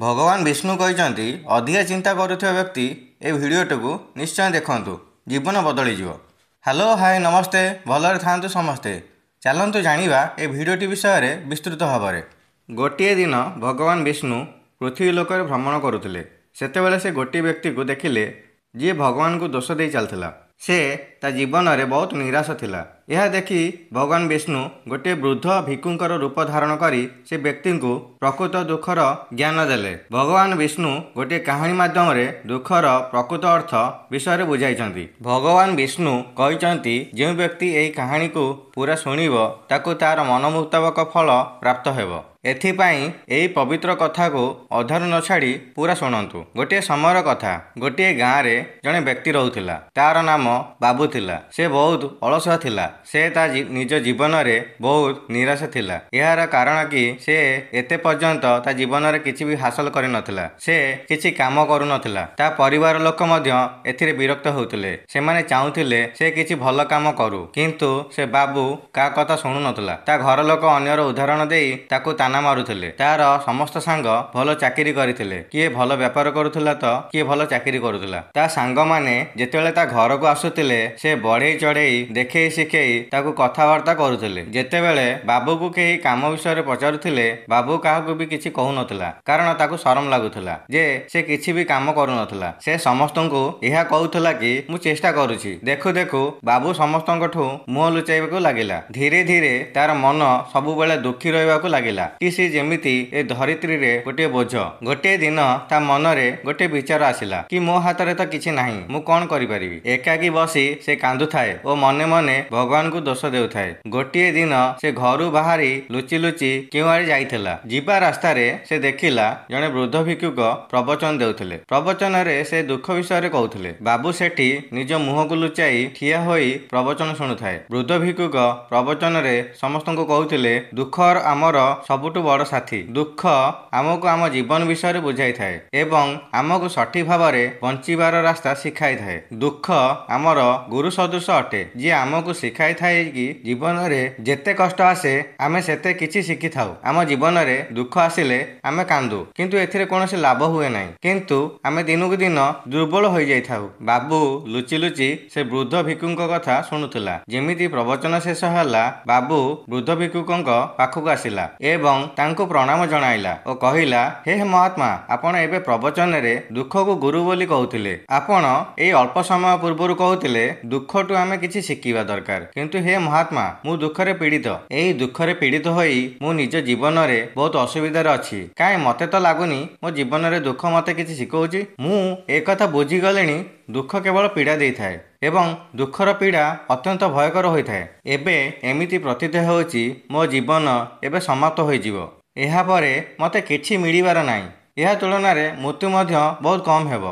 ଭଗବାନ ବିଷ୍ଣୁ କହିଛନ୍ତି, ଅଧିକା ଚିନ୍ତା କରୁଥିବା ବ୍ୟକ୍ତି ଏ ଭିଡ଼ିଓଟିକୁ ନିଶ୍ଚୟ ଦେଖନ୍ତୁ, ଜୀବନ ବଦଳିଯିବ। ହ୍ୟାଲୋ, ହାଏ, ନମସ୍ତେ, ଭଲରେ ଥାଆନ୍ତୁ ସମସ୍ତେ। ଚାଲନ୍ତୁ ଜାଣିବା ଏ ଭିଡ଼ିଓଟି ବିଷୟରେ ବିସ୍ତୃତ ଭାବରେ। ଗୋଟିଏ ଦିନ ଭଗବାନ ବିଷ୍ଣୁ ପୃଥିବୀ ଲୋକରେ ଭ୍ରମଣ କରୁଥିଲେ। ସେତେବେଳେ ସେ ଗୋଟିଏ ବ୍ୟକ୍ତିକୁ ଦେଖିଲେ, ଯିଏ ଭଗବାନଙ୍କୁ ଦୋଷ ଦେଇ ଚାଲିଥିଲା। ସେ ତା ଜୀବନରେ ବହୁତ ନିରାଶ ଥିଲା। ଏହା ଦେଖି ଭଗବାନ ବିଷ୍ଣୁ ଗୋଟିଏ ବୃଦ୍ଧ ଭିକ୍ଷୁଙ୍କର ରୂପ ଧାରଣ କରି ସେ ବ୍ୟକ୍ତିଙ୍କୁ ପ୍ରକୃତ ଦୁଃଖର ଜ୍ଞାନ ଦେଲେ। ଭଗବାନ ବିଷ୍ଣୁ ଗୋଟିଏ କାହାଣୀ ମାଧ୍ୟମରେ ଦୁଃଖର ପ୍ରକୃତ ଅର୍ଥ ବିଷୟରେ ବୁଝାଇଛନ୍ତି। ଭଗବାନ ବିଷ୍ଣୁ କହିଛନ୍ତି, ଯେଉଁ ବ୍ୟକ୍ତି ଏହି କାହାଣୀକୁ ପୁରା ଶୁଣିବ, ତାକୁ ତାର ମନ ମୁତାବକ ଫଳ ପ୍ରାପ୍ତ ହେବ। ଏଥିପାଇଁ ଏହି ପବିତ୍ର କଥାକୁ ଅଧାରୁ ନ ଛାଡ଼ି ପୁରା ଶୁଣନ୍ତୁ। ଗୋଟିଏ ସମୟର କଥା, ଗୋଟିଏ ଗାଁରେ ଜଣେ ବ୍ୟକ୍ତି ରହୁଥିଲା। ତାର ନାମ ବାବୁ ଥିଲା। ସେ ବହୁତ ଅଳସୁଆ ଥିଲା। ସେ ତା ନିଜ ଜୀବନରେ ବହୁତ ନିରାଶ ଥିଲା। ଏହାର କାରଣ କି ସେ ଏତେ ପର୍ଯ୍ୟନ୍ତ ତା ଜୀବନରେ କିଛି ବି ହାସଲ କରିନଥିଲା। ସେ କିଛି କାମ କରୁନଥିଲା। ତା ପରିବାର ଲୋକ ମଧ୍ୟ ଏଥିରେ ବିରକ୍ତ ହେଉଥିଲେ। ସେମାନେ ଚାହୁଁଥିଲେ ସେ କିଛି ଭଲ କାମ କରୁ, କିନ୍ତୁ ସେ ବାବୁ କାହା କଥା ଶୁଣୁନଥିଲା। ତା ଘର ଲୋକ ଅନ୍ୟର ଉଦାହରଣ ଦେଇ ତାକୁ ତାନା ମାରୁଥିଲେ। ତାର ସମସ୍ତ ସାଙ୍ଗ ଭଲ ଚାକିରି କରିଥିଲେ। କିଏ ଭଲ ବେପାର କରୁଥିଲା ତ କିଏ ଭଲ ଚାକିରି କରୁଥିଲା। ତା ସାଙ୍ଗମାନେ ଯେତେବେଳେ ତା ଘରକୁ ଆସୁଥିଲେ, ସେ ବଢେଇ ଚଢେଇ, ଦେଖେଇ ଶିଖେଇ ତାକୁ କଥାବାର୍ତ୍ତା କରୁଥିଲେ। ଯେତେବେଳେ ବାବୁକୁ କେହି କାମ ବିଷୟରେ ପଚାରୁଥିଲେ, ବାବୁ କାହାକୁ ବି କିଛି କହୁନଥିଲା, କାରଣ ତାକୁ ସରମ ଲାଗୁଥିଲା ଯେ ସେ କିଛି ବି କାମ କରୁନଥିଲା। ସେ ସମସ୍ତଙ୍କୁ ଏହା କହୁଥିଲା କି ମୁଁ ଚେଷ୍ଟା କରୁଛି। ଦେଖୁ ଦେଖୁ ବାବୁ ସମସ୍ତଙ୍କଠୁ ମୁହଁ ଲୁଚାଇବାକୁ ଲାଗିଲା। ଧୀରେ ଧୀରେ ତାର ମନ ସବୁବେଳେ ଦୁଃଖୀ ରହିବାକୁ ଲାଗିଲା କି ସେ ଯେମିତି ଏ ଧରିତ୍ରୀରେ ଗୋଟିଏ ବୋଝ। ଗୋଟିଏ ଦିନ ତା ମନରେ ଗୋଟିଏ ବିଚାର ଆସିଲା କି ମୋ ହାତରେ ତ କିଛି ନାହିଁ, ମୁଁ କଣ କରିପାରିବି? ଏକାକୀ ବସି ସେ କାନ୍ଦୁଥାଏ ଓ ମନେ ମନେ ଭଗବାନଙ୍କୁ ଦୋଷ ଦେଉଥାଏ। ଗୋଟିଏ ଦିନ ସେ ଘରୁ ବାହାରି ଲୁଚି ଲୁଚି କେଉଁଆଡ଼େ ଯାଇଥିଲା। ଯିବା ରାସ୍ତାରେ ସେ ଦେଖିଲା ଜଣେ ବୃଦ୍ଧ ଭିକ୍ଷୁକ ପ୍ରବଚନ ଦେଉଥିଲେ। ପ୍ରବଚନରେ ସେ ଦୁଃଖ ବିଷୟରେ କହୁଥିଲେ। ବାବୁ ସେଠି ନିଜ ମୁହଁକୁ ଲୁଚାଇ ଠିଆ ହୋଇ ପ୍ରବଚନ ଶୁଣୁଥାଏ। ବୃଦ୍ଧ ଭିକ୍ଷୁକ ପ୍ରବଚନରେ ସମସ୍ତଙ୍କୁ କହୁଥିଲେ, ଦୁଃଖ ଆମର ସବୁଠୁ ବଡ଼ ସାଥୀ। ଦୁଃଖ ଆମକୁ ଆମ ଜୀବନ ବିଷୟରେ ବୁଝାଇଥାଏ ଏବଂ ଆମକୁ ସଠିକ ଭାବରେ ବଞ୍ଚିବାର ରାସ୍ତା ଶିଖାଇଥାଏ। ଦୁଃଖ ଆମର ଗୁରୁ ସଦୃଶ ଅଟେ, ଯିଏ ଆମକୁ ଶିଖାଇଥାଏ କି ଜୀବନରେ ଯେତେ କଷ୍ଟ ଆସେ, ଆମେ ସେତେ କିଛି ଶିଖିଥାଉ। ଆମ ଜୀବନରେ ଦୁଃଖ ଆସିଲେ ଆମେ କାନ୍ଦୁ, କିନ୍ତୁ ଏଥିରେ କୌଣସି ଲାଭ ହୁଏ ନାହିଁ, କିନ୍ତୁ ଆମେ ଦିନକୁ ଦିନ ଦୁର୍ବଳ ହୋଇଯାଇଥାଉ। ବାବୁ ଲୁଚି ଲୁଚି ସେ ବୃଦ୍ଧ ଭିକ୍ଷୁଙ୍କ କଥା ଶୁଣୁଥିଲା। ଯେମିତି ପ୍ରବଚନ ଶେଷ ହେଲା, ବାବୁ ବୃଦ୍ଧ ଭିକ୍ଷୁକଙ୍କ ପାଖକୁ ଆସିଲା ଏବଂ ତାଙ୍କୁ ପ୍ରଣାମ ଜଣାଇଲା ଓ କହିଲା, ହେ ମହାତ୍ମା, ଆପଣ ଏବେ ପ୍ରବଚନରେ ଦୁଃଖକୁ ଗୁରୁ ବୋଲି କହୁଥିଲେ। ଆପଣ ଏଇ ଅଳ୍ପ ସମୟ ପୂର୍ବରୁ କହୁଥିଲେ ଦୁଃଖଠୁ ଆମେ କିଛି ଶିଖିବା ଦରକାର। କିନ୍ତୁ ହେ ମହାତ୍ମା, ମୁଁ ଦୁଃଖରେ ପୀଡ଼ିତ। ଏଇ ଦୁଃଖରେ ପୀଡ଼ିତ ହୋଇ ମୁଁ ନିଜ ଜୀବନରେ ବହୁତ ଅସୁବିଧାରେ ଅଛି। କାହିଁ ମତେ ତ ଲାଗୁନି ମୋ ଜୀବନରେ ଦୁଃଖ ମତେ କିଛି ଶିଖଉଛି। ମୁଁ ଏକଥା ବୁଝିଗଲିଣି, ଦୁଃଖ କେବଳ ପୀଡ଼ା ଦେଇଥାଏ ଏବଂ ଦୁଃଖର ପୀଡ଼ା ଅତ୍ୟନ୍ତ ଭୟଙ୍କର ହୋଇଥାଏ। ଏବେ ଏମିତି ପ୍ରତୀତ ହେଉଛି ମୋ ଜୀବନ ଏବେ ସମାପ୍ତ ହୋଇଯିବ। ଏହାପରେ ମତେ କିଛି ମିଳିବାର ନାହିଁ। ଏହା ତୁଳନାରେ ମୃତ୍ୟୁ ମଧ୍ୟ ବହୁତ କମ୍ ହେବ।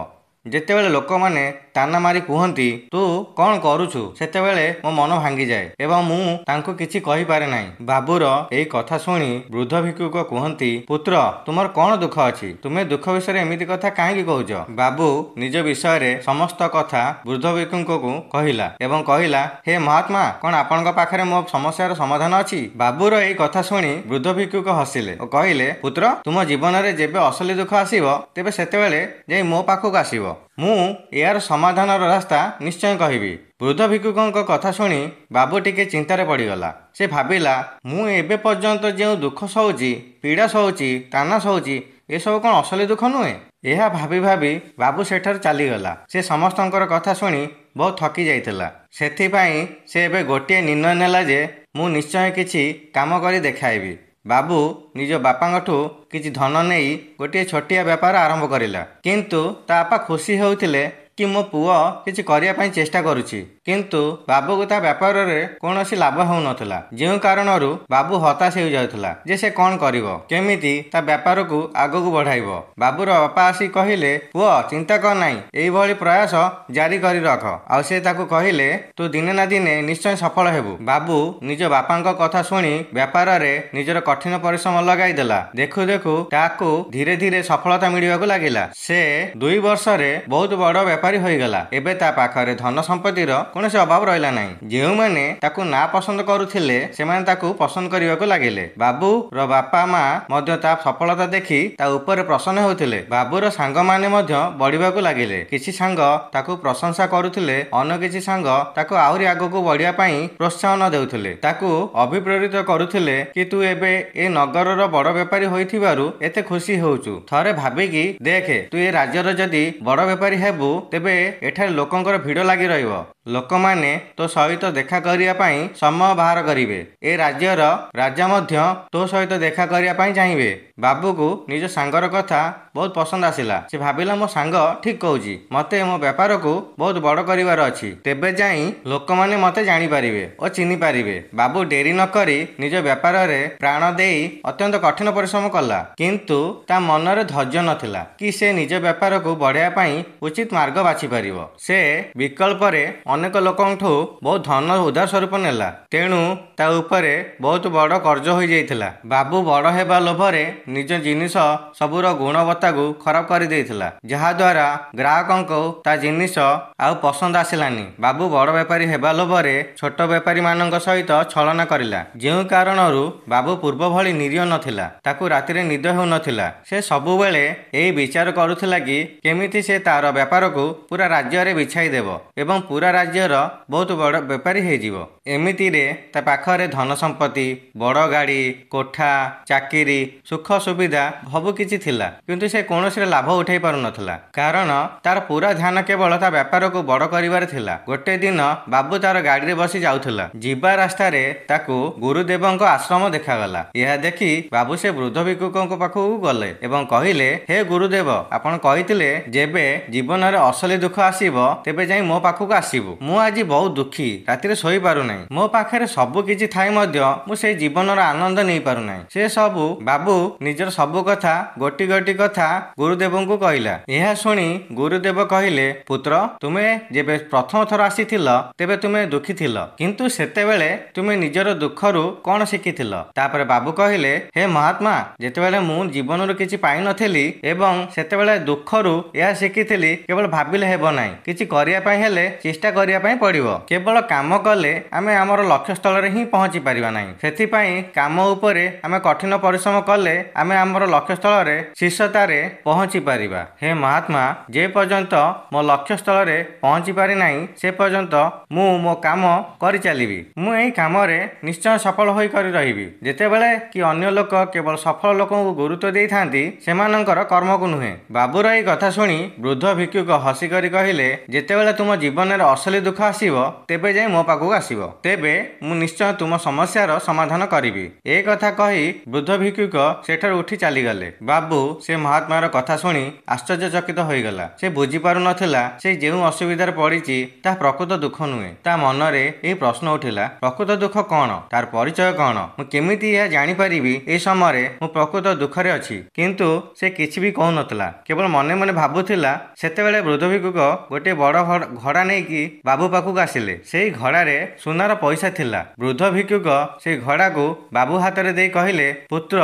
ଯେତେବେଳେ ଲୋକମାନେ ତାନା ମାରି କୁହନ୍ତି, ତୁ କଣ କରୁଛୁ, ସେତେବେଳେ ମୋ ମନ ଭାଙ୍ଗିଯାଏ ଏବଂ ମୁଁ ତାଙ୍କୁ କିଛି କହିପାରେ ନାହିଁ। ବାବୁର ଏଇ କଥା ଶୁଣି ବୃଦ୍ଧ ଭିକ୍ଷୁକ କୁହନ୍ତି, ପୁତ୍ର, ତୁମର କଣ ଦୁଃଖ ଅଛି? ତୁମେ ଦୁଃଖ ବିଷୟରେ ଏମିତି କଥା କାହିଁକି କହୁଛ? ବାବୁ ନିଜ ବିଷୟରେ ସମସ୍ତ କଥା ବୃଦ୍ଧ ଭିକ୍ଷୁକଙ୍କୁ କହିଲା ଏବଂ କହିଲା, ହେ ମହାତ୍ମା, କଣ ଆପଣଙ୍କ ପାଖରେ ମୋ ସମସ୍ୟାର ସମାଧାନ ଅଛି? ବାବୁର ଏଇ କଥା ଶୁଣି ବୃଦ୍ଧ ଭିକ୍ଷୁକ ହସିଲେ ଓ କହିଲେ, ପୁତ୍ର, ତୁମ ଜୀବନରେ ଯେବେ ଅସଲି ଦୁଃଖ ଆସିବ, ତେବେ ସେତେବେଳେ ଯାଇ ମୋ ପାଖକୁ ଆସିବ। ମୁଁ ଏହାର ସମାଧାନର ରାସ୍ତା ନିଶ୍ଚୟ କହିବି। ବୃଦ୍ଧ ଭିକ୍ଷୁକଙ୍କ କଥା ଶୁଣି ବାବୁ ଟିକେ ଚିନ୍ତାରେ ପଡ଼ିଗଲା। ସେ ଭାବିଲା, ମୁଁ ଏବେ ପର୍ଯ୍ୟନ୍ତ ଯେଉଁ ଦୁଃଖ ସହୁଛି, ପୀଡ଼ା ସହୁଛି, ତାନା ସହୁଛି, ଏସବୁ କଣ ଅସଲି ଦୁଃଖ ନୁହେଁ? ଏହା ଭାବି ଭାବି ବାବୁ ସେଠାରୁ ଚାଲିଗଲା। ସେ ସମସ୍ତଙ୍କର କଥା ଶୁଣି ବହୁତ ଥକି ଯାଇଥିଲା। ସେଥିପାଇଁ ସେ ଏବେ ଗୋଟିଏ ନିର୍ଣ୍ଣୟ ନେଲା ଯେ ମୁଁ ନିଶ୍ଚୟ କିଛି କାମ କରି ଦେଖାଇବି। ବାବୁ ନିଜ ବାପାଙ୍କଠୁ କିଛି ଧନ ନେଇ ଗୋଟିଏ ଛୋଟିଆ ବେପାର ଆରମ୍ଭ କରିଲା। କିନ୍ତୁ ତା ବାପା ଖୁସି ହେଉଥିଲେ କି ମୋ ପୁଅ କିଛି କରିବା ପାଇଁ ଚେଷ୍ଟା କରୁଛି। କିନ୍ତୁ ବାବୁକୁ ତା ବେପାରରେ କୌଣସି ଲାଭ ହେଉନଥିଲା, ଯେଉଁ କାରଣରୁ ବାବୁ ହତାଶ ହୋଇଯାଉଥିଲା ଯେ ସେ କଣ କରିବ, କେମିତି ତା ବେପାରକୁ ଆଗକୁ ବଢ଼ାଇବ। ବାବୁର ବାପା ଆସି କହିଲେ, ପୁଅ, ଚିନ୍ତା କର ନାହିଁ, ଏଇଭଳି ପ୍ରୟାସ ଜାରି କରି ରଖ। ଆଉ ସେ ତାକୁ କହିଲେ, ତୁ ଦିନେ ନା ଦିନେ ନିଶ୍ଚୟ ସଫଳ ହେବୁ। ବାବୁ ନିଜ ବାପାଙ୍କ କଥା ଶୁଣି ବେପାରରେ ନିଜର କଠିନ ପରିଶ୍ରମ ଲଗାଇ ଦେଲା। ଦେଖୁ ଦେଖୁ ତାକୁ ଧୀରେ ଧୀରେ ସଫଳତା ମିଳିବାକୁ ଲାଗିଲା। ସେ 2 ବର୍ଷରେ ବହୁତ ବଡ଼ ବେପାରୀ ବେପାରୀ ହୋଇଗଲା। ଏବେ ତା ପାଖରେ ଧନ ସମ୍ପତ୍ତିର କୌଣସି ଅଭାବ ରହିଲା ନାହିଁ। ଯେଉଁମାନେ ତାକୁ ନା ପସନ୍ଦ କରୁଥିଲେ ସେମାନେ ତାକୁ ପସନ୍ଦ କରିବାକୁ ଲାଗିଲେ। ବାବୁର ବାପା ମା ମଧ୍ୟ ତା ସଫଳତା ଦେଖି ତା ଉପରେ ପ୍ରସନ୍ନ ହେଉଥିଲେ। ବାବୁର ସାଙ୍ଗମାନେ ମଧ୍ୟ ବଢିବାକୁ ଲାଗିଲେ। କିଛି ସାଙ୍ଗ ତାକୁ ପ୍ରଶଂସା କରୁଥିଲେ, ଅନ୍ୟ କିଛି ସାଙ୍ଗ ତାକୁ ଆହୁରି ଆଗକୁ ବଢିବା ପାଇଁ ପ୍ରୋତ୍ସାହନ ଦେଉଥିଲେ। ତାକୁ ଅଭିପ୍ରେରିତ କରୁଥିଲେ କି ତୁ ଏବେ ଏ ନଗରର ବଡ ବେପାରୀ ହୋଇଥିବାରୁ ଏତେ ଖୁସି ହେଉଛୁ, ଥରେ ଭାବିକି ଦେଖେ, ତୁ ଏ ରାଜ୍ୟର ଯଦି ବଡ ବେପାରୀ ହେବୁ ତେବେ ଏଠାରେ ଲୋକଙ୍କର ଭିଡ଼ ଲାଗି ରହିବ। ଲୋକମାନେ ତୋ ସହିତ ଦେଖା କରିବା ପାଇଁ ସମୟ ବାହାର କରିବେ। ଏ ରାଜ୍ୟର ରାଜା ମଧ୍ୟ ତୋ ସହିତ ଦେଖା କରିବା ପାଇଁ ଚାହିଁବେ। ବାବୁକୁ ନିଜ ସାଙ୍ଗର କଥା ବହୁତ ପସନ୍ଦ ଆସିଲା। ସେ ଭାବିଲା, ମୋ ସାଙ୍ଗ ଠିକ କହୁଛି, ମତେ ମୋ ବେପାରକୁ ବହୁତ ବଡ କରିବାର ଅଛି, ତେବେ ଯାଇ ଲୋକମାନେ ମତେ ଜାଣିପାରିବେ ଓ ଚିହ୍ନି ପାରିବେ। ବାବୁ ଡେରି ନକରି ନିଜ ବେପାରରେ ପ୍ରାଣ ଦେଇ ଅତ୍ୟନ୍ତ କଠିନ ପରିଶ୍ରମ କଲା। କିନ୍ତୁ ତା ମନରେ ଧୈର୍ଯ୍ୟ ନଥିଲା କି ସେ ନିଜ ବେପାରକୁ ବଢାଇବା ପାଇଁ ଉଚିତ ମାର୍ଗ ବାଛିପାରିବ। ସେ ବିକଳ୍ପରେ ଅନେକ ଲୋକଙ୍କଠୁ ବହୁତ ଧନ ଉଧାର ସ୍ୱରୂପ ନେଲା। ତେଣୁ ତା ଉପରେ ବହୁତ ବଡ କର୍ଜ ହୋଇଯାଇଥିଲା। ବାବୁ ବଡ ହେବା ଲୋଭରେ ନିଜ ଜିନିଷ ସବୁର ଗୁଣବତ୍ତାକୁ ଖରାପ କରିଦେଇଥିଲା, ଯାହାଦ୍ୱାରା ଗ୍ରାହକଙ୍କୁ ତା ଜିନିଷ ଆଉ ପସନ୍ଦ ଆସିଲାନି। ବାବୁ ବଡ ବେପାରୀ ହେବା ଲୋଭରେ ଛୋଟ ବେପାରୀମାନଙ୍କ ସହିତ ଛଳନା କରିଲା, ଯେଉଁ କାରଣରୁ ବାବୁ ପୂର୍ବ ଭଳି ନିରୀହ ନଥିଲା। ତାକୁ ରାତିରେ ନିଦ ହେଉନଥିଲା। ସେ ସବୁବେଳେ ଏହି ବିଚାର କରୁଥିଲା କି କେମିତି ସେ ତାର ବେପାରକୁ ପୁରା ରାଜ୍ୟରେ ବିଛାଇ ଦେବ ଏବଂ ପୁରା ରାଜ୍ୟର ବହୁତ ବଡ ବେପାରୀ ହେଇଯିବ। ଏମିତିରେ ତା ପାଖରେ ଧନ ସମ୍ପତ୍ତି, ବଡ ଗାଡି, କୋଠା, ଚାକିରି, ସୁଖ ସୁବିଧା ସବୁ କିଛି ଥିଲା, କିନ୍ତୁ ସେ କୌଣସିରେ ଲାଭ ଉଠାଇ ପାରୁନଥିଲା, କାରଣ ତାର ପୁରା ଧ୍ୟାନ କେବଳ ତା ବେପାରକୁ ବଡ କରିବାରେ ଥିଲା। ଗୋଟେ ଦିନ ବାବୁ ତାର ଗାଡିରେ ବସି ଯାଉଥିଲା। ଯିବା ରାସ୍ତାରେ ତାକୁ ଗୁରୁଦେବଙ୍କ ଆଶ୍ରମ ଦେଖାଗଲା। ଏହା ଦେଖି ବାବୁ ସେ ବୃଦ୍ଧ ଭିକ୍ଷୁକଙ୍କ ପାଖକୁ ଗଲେ ଏବଂ କହିଲେ, ହେ ଗୁରୁଦେବ, ଆପଣ କହିଥିଲେ ଯେବେ ଜୀବନରେ ଅସଲି ଦୁଃଖ ଆସିବ ତେବେ ଯାଇ ମୋ ପାଖକୁ ଆସିବୁ। ମୁଁ ଆଜି ବହୁତ ଦୁଃଖୀ, ରାତିରେ ଶୋଇପାରୁନାହିଁ। ମୋ ପାଖରେ ସବୁ କିଛି ଥାଇ ମଧ୍ୟ ମୁଁ ସେଇ ଜୀବନର ଆନନ୍ଦ ନେଇପାରୁନାହିଁ। ସେ ସବୁ ବାବୁ ନିଜର ସବୁ କଥା ଗୋଟି ଗୋଟି କଥା ଗୁରୁଦେବଙ୍କୁ କହିଲା। ଏହା ଶୁଣି ଗୁରୁଦେବ କହିଲେ, ପୁତ୍ର, ତୁମେ ଯେବେ ପ୍ରଥମ ଥର ଆସିଥିଲ ତେବେ ତୁମେ ଦୁଃଖୀ ଥିଲ, କିନ୍ତୁ ସେତେବେଳେ ତୁମେ ନିଜର ଦୁଃଖରୁ କଣ ଶିଖିଥିଲ? ତାପରେ ବାବୁ କହିଲେ, ହେ ମହାତ୍ମା, ଯେତେବେଳେ ମୁଁ ଜୀବନରୁ କିଛି ପାଇନଥିଲି ଏବଂ ସେତେବେଳେ ଦୁଃଖରୁ ଏହା ଶିଖିଥିଲି, କେବଳ ଭାବିଲେ ହେବ ନାହିଁ, କିଛି କରିବା ପାଇଁ ହେଲେ ଚେଷ୍ଟା କରିବା ପାଇଁ ପଡିବ। କେବଳ କାମ କଲେ ଆମେ ଆମର ଲକ୍ଷ୍ୟସ୍ଥଳରେ ହିଁ ପହଞ୍ଚି ପାରିବା ନାହିଁ। ସେଥିପାଇଁ କାମ ଉପରେ ଆମେ କଠିନ ପରିଶ୍ରମ କଲେ ଆମେ ଆମର ଲକ୍ଷ୍ୟସ୍ଥଳରେ ଶୀର୍ଷତାରେ ପହଞ୍ଚି ପାରିବା। ହେ ମହାତ୍ମା, ଯେ ପର୍ଯ୍ୟନ୍ତ ମୋ ଲକ୍ଷ୍ୟସ୍ଥଳରେ ପହଞ୍ଚି ପାରିନାହିଁ ସେ ପର୍ଯ୍ୟନ୍ତ ମୁଁ ମୋ କାମ କରିଚାଲିବି। ମୁଁ ଏହି କାମରେ ନିଶ୍ଚୟ ସଫଳ ହୋଇ କରି ରହିବି। ଯେତେବେଳେ କି ଅନ୍ୟ ଲୋକ କେବଳ ସଫଳ ଲୋକଙ୍କୁ ଗୁରୁତ୍ୱ ଦେଇଥାନ୍ତି, ସେମାନଙ୍କର କର୍ମକୁ ନୁହେଁ। ବାବୁର ଏହି କଥା ଶୁଣି ବୃଦ୍ଧ ଭିକ୍ଷୁକ ହସିକରି କହିଲେ, ଯେତେବେଳେ ତୁମ ଜୀବନରେ ଅସଲି ଦୁଃଖ ଆସିବ ତେବେ ଯାଇ ମୋ ପାଖକୁ ଆସିବ, ତେବେ ମୁଁ ନିଶ୍ଚୟ ତୁମ ସମସ୍ୟାର ସମାଧାନ କରିବି। ଏ କଥା କହି ବୃଦ୍ଧ ଭିକ୍ଷୁକ ସେଠାରୁ ଉଠି ଚାଲିଗଲେ। ବାବୁ ସେ ମହାତ୍ମାର କଥା ଶୁଣି ଆଶ୍ଚର୍ଯ୍ୟଚକିତ ହୋଇଗଲା। ସେ ବୁଝିପାରୁନଥିଲା ସେ ଯେଉଁ ଅସୁବିଧାରେ ପଡ଼ିଛି ତାହା ପ୍ରକୃତ ଦୁଃଖ ନୁହେଁ। ତା ମନରେ ଏହି ପ୍ରଶ୍ନ ଉଠିଲା, ପ୍ରକୃତ ଦୁଃଖ କଣ? ତାର ପରିଚୟ କଣ? ମୁଁ କେମିତି ଏହା ଜାଣିପାରିବି ଏହି ସମୟରେ ମୁଁ ପ୍ରକୃତ ଦୁଃଖରେ ଅଛି? କିନ୍ତୁ ସେ କିଛି ବି କହୁନଥିଲା, କେବଳ ମନେ ମନେ ଭାବୁଥିଲା। ସେତେବେଳେ ବୃଦ୍ଧ ଭିକ୍ଷୁକ ଗୋଟିଏ ବଡ ଘଡା ନେଇକି ବାବୁ ପାଖକୁ ଆସିଲେ। ସେଇ ଘଡାରେ ସୁନାର ପଇସା ଥିଲା। ବୃଦ୍ଧ ଭିକ୍ଷୁକ ସେଇ ଘଡାକୁ ବାବୁ ହାତରେ ଦେଇ କହିଲେ, ପୁତ୍ର,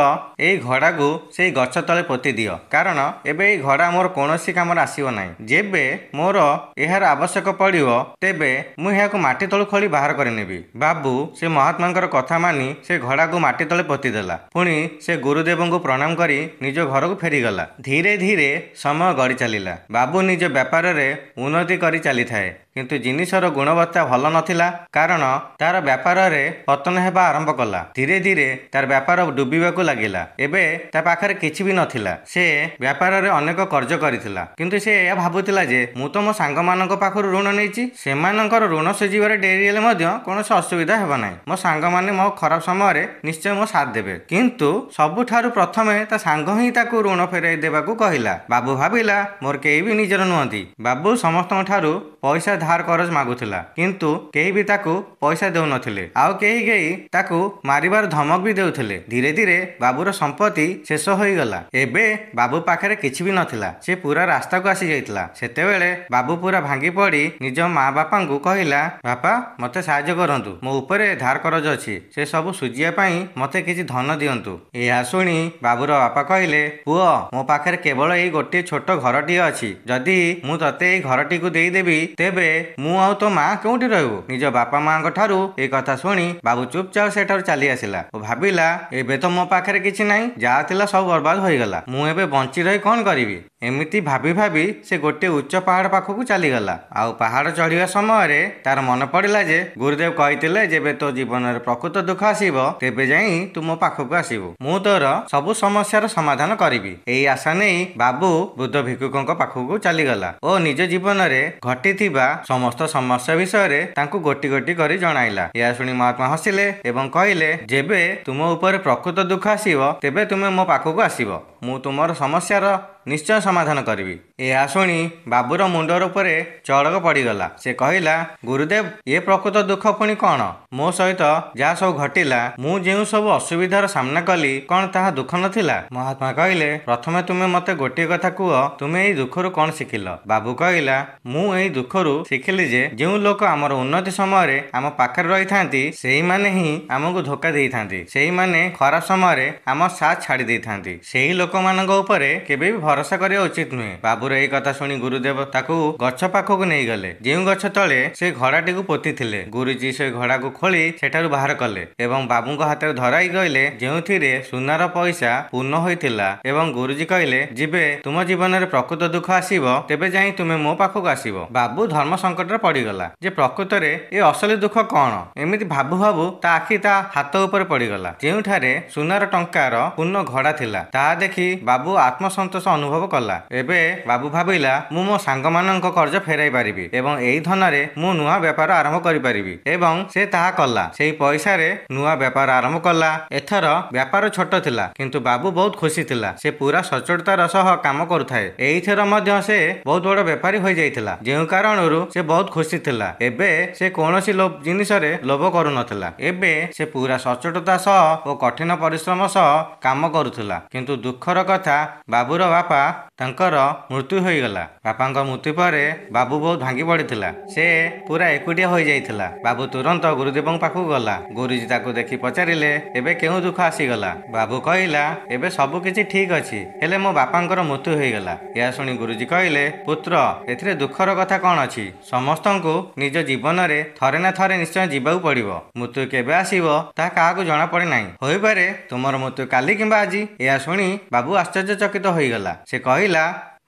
ଏଇ ଘଡାକୁ ସେଇ ଗଛ ତଳେ ପୋତି ଦିଅ, କାରଣ ଏବେ ଏଇ ଘଡା ମୋର କୌଣସି କାମରେ ଆସିବ ନାହିଁ। ଯେବେ ମୋର ଏହାର ଆବଶ୍ୟକ ପଡ଼ିବ ତେବେ ମୁଁ ଏହାକୁ ମାଟି ତଳୁ ଖୋଳି ବାହାର କରିନେବି। ବାବୁ ସେ ମହାତ୍ମାଙ୍କର କଥା ମାନି ସେ ଘଡାକୁ ମାଟି ତଳେ ପୋତିଦେଲା। ପୁଣି ସେ ଗୁରୁଦେବଙ୍କୁ ପ୍ରଣାମ କରି ନିଜ ଘରକୁ ଫେରିଗଲା। ଧୀରେ ଧୀରେ ସମୟ ଗଡ଼ି ଚାଲିଲା। ବାବୁ ନିଜ ବେପାରରେ ଉନ୍ନତି କରି ଚାଲିଥାଏ, କିନ୍ତୁ ଜିନିଷର ଗୁଣବତ୍ତା ଭଲ ନଥିଲା, କାରଣ ତାର ବେପାରରେ ପତନ ହେବା ଆରମ୍ଭ କଲା। ଧୀରେ ଧୀରେ ତାର ବେପାର ଡୁବିବାକୁ ଲାଗିଲା। ଏବେ ତା ପାଖରେ କିଛି ବି ନଥିଲା। ସେ ବେପାରରେ ଅନେକ କର୍ଜ କରିଥିଲା, କିନ୍ତୁ ସେ ଏହା ଭାବୁଥିଲା ଯେ ମୁଁ ତ ମୋ ସାଙ୍ଗମାନଙ୍କ ପାଖରୁ ଋଣ ନେଇଛି, ସେମାନଙ୍କର ଋଣ ଶୁଝିବାରେ ଡେରି ହେଲେ ମଧ୍ୟ କୌଣସି ଅସୁବିଧା ହେବ ନାହିଁ। ମୋ ସାଙ୍ଗମାନେ ମୋ ଖରାପ ସମୟରେ ନିଶ୍ଚୟ ମୋ ସାଥ ଦେବେ। କିନ୍ତୁ ସବୁଠାରୁ ପ୍ରଥମେ ତା ସାଙ୍ଗ ହିଁ ତାକୁ ଋଣ ଫେରାଇ ଦେବାକୁ କହିଲା। ବାବୁ ଭାବିଲା, ମୋର କେହି ବି ନିଜର ନୁହନ୍ତି। ବାବୁ ସମସ୍ତଙ୍କ ଠାରୁ ପଇସା ଧାର କରଜ ମାଗୁଥିଲା, କିନ୍ତୁ କେହି ବି ତାକୁ ପଇସା ଦେଉନଥିଲେ। ଆଉ କେହି କେହି ତାକୁ ମାରିବାର ଧମକ ବି ଦେଉଥିଲେ। ଧୀରେ ଧୀରେ ବାବୁର ସମ୍ପତ୍ତି ଶେଷ ହୋଇଗଲା। ଏବେ ବାବୁ ପାଖରେ କିଛି ବି ନଥିଲା। ସେ ପୁରା ରାସ୍ତାକୁ ଆସି ଯାଇଥିଲା। ସେତେବେଳେ ବାବୁ ପୁରା ଭାଙ୍ଗି ପଡ଼ି ନିଜ ମା ବାପାଙ୍କୁ କହିଲା, ବାପା ମତେ ସାହାଯ୍ୟ କରନ୍ତୁ, ମୋ ଉପରେ ଧାର କରଜ ଅଛି, ସେ ସବୁ ସୁଝିବା ପାଇଁ ମତେ କିଛି ଧନ ଦିଅନ୍ତୁ। ଏହା ଶୁଣି ବାବୁର ବାପା କହିଲେ, ପୁଅ ମୋ ପାଖରେ କେବଳ ଏଇ ଗୋଟିଏ ଛୋଟ ଘରଟିଏ ଅଛି। ଯଦି ମୁଁ ତତେ ଏଇ ଘରଟିକୁ ଦେଇଦେବି ତେବେ ମୁଁ ଆଉ ତୋ ମା କେଉଁଠି ରହିବୁ? ନିଜ ବାପା ମାଙ୍କ ଠାରୁ ଏ କଥା ଶୁଣି ବାବୁ ଚୁପଚାପ ସେଠାରୁ ଚାଲି ଆସିଲା ଓ ଭାବିଲା, ଏବେ ତ ମୋ ପାଖରେ କିଛି ନାହିଁ, ଯାହା ଥିଲା ସବୁ ବର୍ବାଦ ହୋଇଗଲା, ମୁଁ ଏବେ ବଞ୍ଚି ରହି କଣ କରିବି? ଏମିତି ଭାବି ଭାବି ସେ ଗୋଟିଏ ଉଚ୍ଚ ପାହାଡ଼ ପାଖକୁ ଚାଲିଗଲା। ଆଉ ପାହାଡ଼ ଚଢ଼ିବା ସମୟରେ ତାର ମନେ ପଡ଼ିଲା ଯେ ଗୁରୁଦେବ କହିଥିଲେ, ଯେବେ ତୋ ଜୀବନରେ ପ୍ରକୃତ ଦୁଃଖ ଆସିବ ତେବେ ଯାଇ ତୁ ମୋ ପାଖକୁ ଆସିବୁ, ମୁଁ ତୋର ସବୁ ସମସ୍ୟାର ସମାଧାନ କରିବି। ଏଇ ଆଶା ନେଇ ବାବୁ ବୃଦ୍ଧ ଭିକ୍ଷୁକଙ୍କ ପାଖକୁ ଚାଲିଗଲା ଓ ନିଜ ଜୀବନରେ ଘଟିଥିବା ସମସ୍ତ ସମସ୍ୟା ବିଷୟରେ ତାଙ୍କୁ ଗୋଟି ଗୋଟି କରି ଜଣାଇଲା। ଏହା ଶୁଣି ମହାତ୍ମା ହସିଲେ ଏବଂ କହିଲେ, ଯେବେ ତୁମ ଉପରେ ପ୍ରକୃତ ଦୁଃଖ ଆସିବ ତେବେ ତୁମେ ମୋ ପାଖକୁ ଆସିବ, ମୁଁ ତୁମର ସମସ୍ୟାର ନିଶ୍ଚୟ ସମାଧାନ କରିବି। ଏହା ଶୁଣି ବାବୁର ମୁଣ୍ଡ ଉପରେ ଚଡ଼କ ପଡ଼ିଗଲା। ସେ କହିଲା, ଗୁରୁଦେବ, ଏ ପ୍ରକୃତ ଦୁଃଖ ପୁଣି କଣ? ମୋ ସହିତ ଯାହା ସବୁ ଘଟିଲା, ମୁଁ ଯେଉଁ ସବୁ ଅସୁବିଧାର ସାମ୍ନା କଲି, କଣ ତାହା ଦୁଃଖ ନଥିଲା? ମହାତ୍ମା କହିଲେ, ପ୍ରଥମେ ତୁମେ ମତେ ଗୋଟିଏ କଥା କୁହ, ତୁମେ ଏଇ ଦୁଃଖରୁ କଣ ଶିଖିଲ? ବାବୁ କହିଲା, ମୁଁ ଏଇ ଦୁଃଖରୁ ଶିଖିଲି ଯେ ଯେଉଁ ଲୋକ ଆମର ଉନ୍ନତି ସମୟରେ ଆମ ପାଖରେ ରହିଥାନ୍ତି ସେଇମାନେ ହିଁ ଆମକୁ ଧୋକା ଦେଇଥାନ୍ତି, ସେଇମାନେ ଖରାପ ସମୟରେ ଆମ ସାଥ ଛାଡ଼ି ଦେଇଥାନ୍ତି। ସେହି ଲୋକମାନଙ୍କ ଉପରେ କେବେ ବି ଭରସା କରିବା ଉଚିତ ନୁହେଁ। ବାବୁର ଏଇ କଥା ଶୁଣି ଗୁରୁଦେବ ତାକୁ ଗଛ ପାଖକୁ ନେଇଗଲେ, ଯେଉଁ ଗଛ ତଳେ ସେ ଘଡ଼ାଟିକୁ ପୋତିଥିଲେ। ଗୁରୁଜୀ ସେ ଘଡ଼ାକୁ ଖୋଳି ସେଠାରୁ ବାହାର କଲେ ଏବଂ ବାବୁଙ୍କ ହାତରେ ଧରାଇ କହିଲେ, ଯେଉଁଥିରେ ସୁନାର ପଇସା ପୂର୍ଣ୍ଣ ହୋଇଥିଲା। ଏବଂ ଗୁରୁଜୀ କହିଲେ, ଯେବେ ତୁମ ଜୀବନରେ ପ୍ରକୃତ ଦୁଃଖ ଆସିବ ତେବେ ଯାଇ ତୁମେ ମୋ ପାଖକୁ ଆସିବ। ବାବୁ ଧର୍ମ ସଙ୍କଟରେ ପଡ଼ିଗଲା ଯେ ପ୍ରକୃତରେ ଏ ଅସଲି ଦୁଃଖ କଣ। ଏମିତି ଭାବୁ ଭାବୁ ତା ଆଖି ତା ହାତ ଉପରେ ପଡ଼ିଗଲା, ଯେଉଁଠାରେ ସୁନାର ଟଙ୍କାର ପୂର୍ଣ୍ଣ ଘଡ଼ା ଥିଲା। ତାହା ଦେଖି ବାବୁ ଆତ୍ମସନ୍ତୋଷ ଅନୁଭବ କଲା। ଏବେ ବାବୁ ଭାବିଲା, ମୁଁ ମୋ ସାଙ୍ଗମାନଙ୍କ କର୍ଜ ଫେରାଇ ପାରିବି ଏବଂ ଏଇ ଧନରେ ମୁଁ ନୂଆ ବେପାର ଆରମ୍ଭ କରିପାରିବି। ଏବଂ ସେ ତାହା କଲା। ସେଇ ପଇସାରେ ନୂଆ ବେପାର ଆରମ୍ଭ କଲା। ଏଥର ବ୍ୟାପାର ଛୋଟ ଥିଲା, କିନ୍ତୁ ବାବୁ ବହୁତ ଖୁସି ଥିଲା। ସେ ପୁରା ସଚୋଟତାର ସହ କାମ କରୁଥାଏ। ଏଇଥର ମଧ୍ୟ ସେ ବହୁତ ବଡ଼ ବେପାରୀ ହୋଇଯାଇଥିଲା, ଯେଉଁ କାରଣରୁ ସେ ବହୁତ ଖୁସି ଥିଲା। ଏବେ ସେ କୌଣସି ଜିନିଷରେ ଲୋଭ କରୁନଥିଲା। ଏବେ ସେ ପୁରା ସଚୋଟତା ସହ ଓ କଠିନ ପରିଶ୍ରମ ସହ କାମ କରୁଥିଲା। କିନ୍ତୁ ଦୁଃଖର କଥା, ବାବୁର ବାପା ତାଙ୍କର ମୃତ୍ୟୁ ହୋଇଗଲା। ବାପାଙ୍କ ମୃତ୍ୟୁ ପରେ ବାବୁ ବହୁତ ଭାଙ୍ଗି ପଡ଼ିଥିଲା। ସେ ପୁରା ଏକୁଟିଆ ହୋଇଯାଇଥିଲା। ବାବୁ ତୁରନ୍ତ ଗୁରୁଦେବଙ୍କ ପାଖକୁ ଗଲା। ଗୁରୁଜୀ ତାକୁ ଦେଖି ପଚାରିଲେ, ଏବେ କେଉଁ ଦୁଃଖ ଆସିଗଲା? ବାବୁ କହିଲା, ଏବେ ସବୁ କିଛି ଠିକ ଅଛି, ହେଲେ ମୋ ବାପାଙ୍କର ମୃତ୍ୟୁ ହୋଇଗଲା। ଏହା ଶୁଣି ଗୁରୁଜୀ କହିଲେ, ପୁତ୍ର, ଏଥିରେ ଦୁଃଖର କଥା କଣ ଅଛି? ସମସ୍ତଙ୍କୁ ନିଜ ଜୀବନରେ ଥରେ ନା ଥରେ ନିଶ୍ଚୟ ଯିବାକୁ ପଡ଼ିବ। ମୃତ୍ୟୁ କେବେ ଆସିବ ତାହା କାହାକୁ ଜଣା ପଡ଼େ ନାହିଁ। ହୋଇପାରେ ତୁମର ମୃତ୍ୟୁ କାଲି କିମ୍ବା ଆଜି। ଏହା ଶୁଣି ବାବୁ ଆଶ୍ଚର୍ଯ୍ୟଚକିତ ହୋଇଗଲା। ସେ କହିଲା,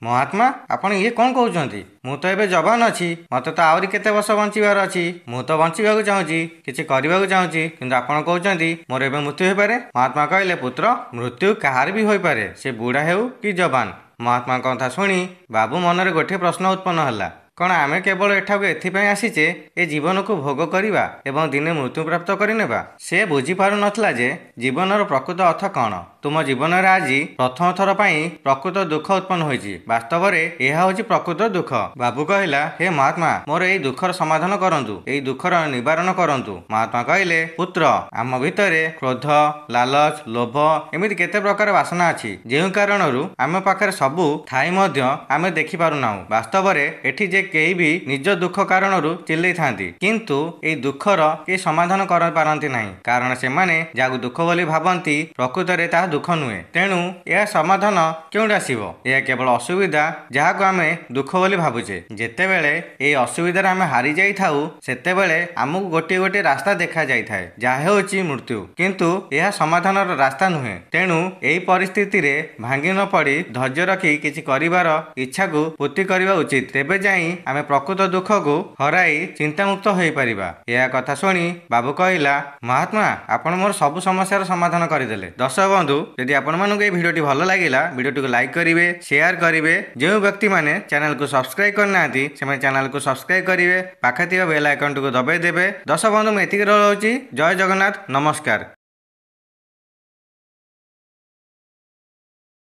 ମହାତ୍ମା, ଆପଣ ଇଏ କଣ କହୁଛନ୍ତି? ମୁଁ ତ ଏବେ ଯବାନ ଅଛି, ମତେ ତ ଆହୁରି କେତେ ବର୍ଷ ବଞ୍ଚିବାର ଅଛି। ମୁଁ ତ ବଞ୍ଚିବାକୁ ଚାହୁଁଛି, କିଛି କରିବାକୁ ଚାହୁଁଛି, କିନ୍ତୁ ଆପଣ କହୁଛନ୍ତି ମୋର ଏବେ ମୃତ୍ୟୁ ହୋଇପାରେ। ମହାତ୍ମା କହିଲେ, ପୁତ୍ର, ମୃତ୍ୟୁ କାହାର ବି ହୋଇପାରେ, ସେ ବୁଢ଼ା ହେଉ କି ଯବାନ। ମହାତ୍ମାଙ୍କ କଥା ଶୁଣି ବାବୁ ମନରେ ଗୋଟିଏ ପ୍ରଶ୍ନ ଉତ୍ପନ୍ନ ହେଲା, କଣ ଆମେ କେବଳ ଏଠାକୁ ଏଥିପାଇଁ ଆସିଛେ ଏ ଜୀବନକୁ ଭୋଗ କରିବା ଏବଂ ଦିନେ ମୃତ୍ୟୁପ୍ରାପ୍ତ କରିନେବା? ସେ ବୁଝିପାରୁନଥିଲା ଯେ ଜୀବନର ପ୍ରକୃତ ଅର୍ଥ କଣ। ତୁମ ଜୀବନରେ ଆଜି ପ୍ରଥମ ଥର ପାଇଁ ପ୍ରକୃତ ଦୁଃଖ ଉତ୍ପନ୍ନ ହୋଇଛି। ବାସ୍ତବରେ ଏହା ହେଉଛି ପ୍ରକୃତ ଦୁଃଖ। ବାବୁ କହିଲା, ହେ ମହାତ୍ମା, ମୋର ଏଇ ଦୁଃଖର ସମାଧାନ କରନ୍ତୁ, ଏଇ ଦୁଃଖର ନିବାରଣ କରନ୍ତୁ। ମହାତ୍ମା କହିଲେ, ପୁତ୍ର, ଆମ ଭିତରେ କ୍ରୋଧ, ଲାଲଚ, ଲୋଭ ଏମିତି କେତେ ପ୍ରକାର ବାସନା ଅଛି, ଯେଉଁ କାରଣରୁ ଆମ ପାଖରେ ସବୁ ଥାଇ ମଧ୍ୟ ଆମେ ଦେଖିପାରୁନାହୁଁ। ବାସ୍ତବରେ ଏଠି ଯେ କେହି ବି ନିଜ ଦୁଃଖ କାରଣରୁ ଚିଲ୍ଲେଇଥାନ୍ତି, କିନ୍ତୁ ଏଇ ଦୁଃଖର କେହି ସମାଧାନ କରିପାରନ୍ତି ନାହିଁ। କାରଣ ସେମାନେ ଯାହାକୁ ଦୁଃଖ ବୋଲି ଭାବନ୍ତି ପ୍ରକୃତରେ ତାହା ଦୁଃଖ ନୁହେଁ। ତେଣୁ ଏହା ସମାଧାନ କେଉଁଠି ଆସିବ? ଏହା କେବଳ ଅସୁବିଧା ଯାହାକୁ ଆମେ ଦୁଃଖ ବୋଲି ଭାବୁଛେ। ଯେତେବେଳେ ଏହି ଅସୁବିଧାରେ ଆମେ ହାରି ଯାଇଥାଉ ସେତେବେଳେ ଆମକୁ ଗୋଟିଏ ଗୋଟିଏ ରାସ୍ତା ଦେଖାଯାଇଥାଏ, ଯାହା ହେଉଛି ମୃତ୍ୟୁ। କିନ୍ତୁ ଏହା ସମାଧାନର ରାସ୍ତା ନୁହେଁ। ତେଣୁ ଏହି ପରିସ୍ଥିତିରେ ଭାଙ୍ଗି ନ ପଡ଼ି ଧୈର୍ଯ୍ୟ ରଖି କିଛି କରିବାର ଇଚ୍ଛାକୁ ପୂର୍ତ୍ତି କରିବା ଉଚିତ। ତେବେ ଯାଇ ଆମେ ପ୍ରକୃତ ଦୁଃଖକୁ ହରାଇ ଚିନ୍ତାମୁକ୍ତ ହୋଇପାରିବା। ଏହା କଥା ଶୁଣି ବାବୁ କହିଲା, ମହାତ୍ମା, ଆପଣ ମୋର ସବୁ ସମସ୍ୟାର ସମାଧାନ କରିଦେଲେ। ଦର୍ଶକ ବନ୍ଧୁ, ଯଦି ଆପଣମାନଙ୍କୁ ଏହି ଭିଡ଼ିଓଟି ଭଲ ଲାଗିଲା, ଭିଡ଼ିଓଟିକୁ ଲାଇକ୍ କରିବେ, ସେୟାର କରିବେ। ଯେଉଁ ବ୍ୟକ୍ତିମାନେ ଚ୍ୟାନେଲକୁ ସବସ୍କ୍ରାଇବ କରିନାହାନ୍ତି ସେମାନେ ଚ୍ୟାନେଲକୁ ସବସ୍କ୍ରାଇବ କରିବେ, ପାଖରେ ଥିବା ବେଲ୍ ଆଇକନଟିକୁ ଦବାଇ ଦେବେ। ଦର୍ଶକ ବନ୍ଧୁ, ମୁଁ ଏତିକି ରହୁଛି। ଜୟ ଜଗନ୍ନାଥ, ନମସ୍କାର।